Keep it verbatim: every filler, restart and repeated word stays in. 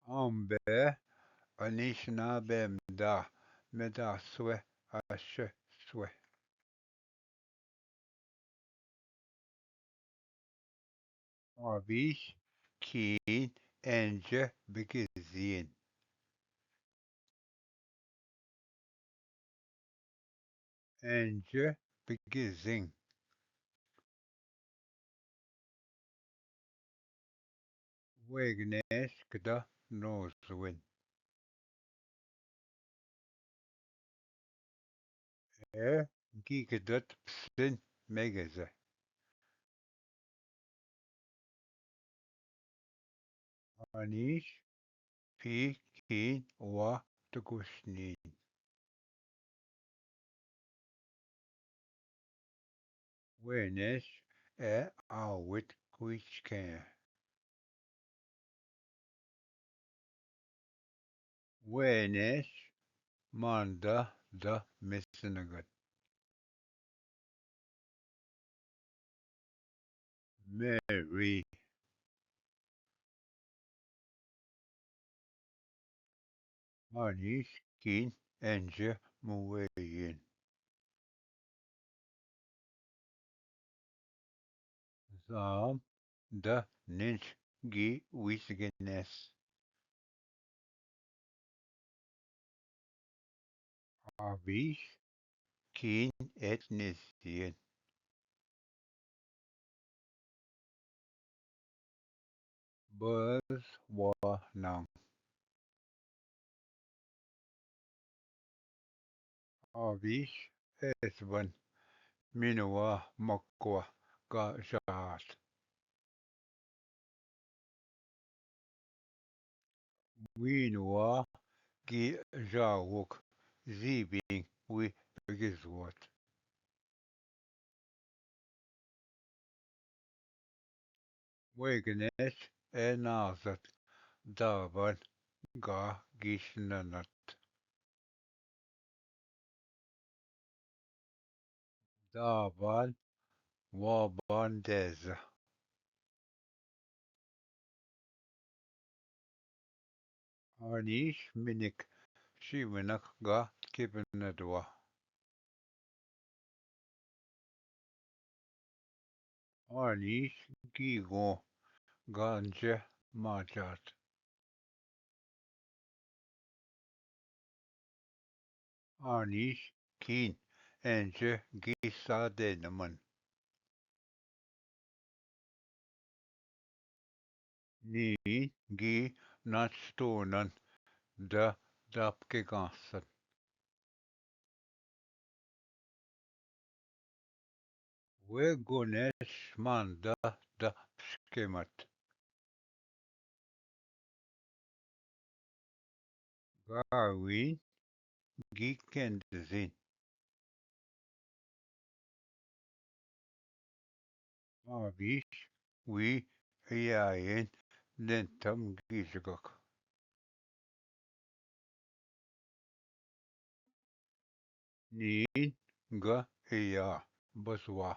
आंबे अनिश ना बेमदा, मेदा स्वे अश स्वे। आविश खीन एंज बिगिजीन। एंज बिगिजिंग। वेगनेस गदा नोजविन। ए गिगदत पसिन मेगेजे। अनिश फी खीन वा तगुशनीन। वेनेस ए आवित क्विचकें। वेनेस मांदा द मिसनगत। मेरी। अनिश किन एंज मुवेयिन। जाम द निंच गी विसगेनेस। आविश किन एट निसियन। बस वा नांग। आविश एसबन मिनवा मक्वा का जात। वीनवा की जावुक जीबिंग वी बिगिजवत। वेगनेस ए नाजत दाबन गा गिशननत। दाबन वा बांदेज। अनिश मिनिक शिवनक गा किबनदवा। अनिश गीगो गांज माजात। अनिश किन एंज गीसा दे नमन। नी गी नाचतोनन द दापके गांसन। वे गोनेस मांदा द पसके मत। गाविन गी केंदजिन। आविश वी अयायन देंतम गीजगक। नीन ग अया बसवा।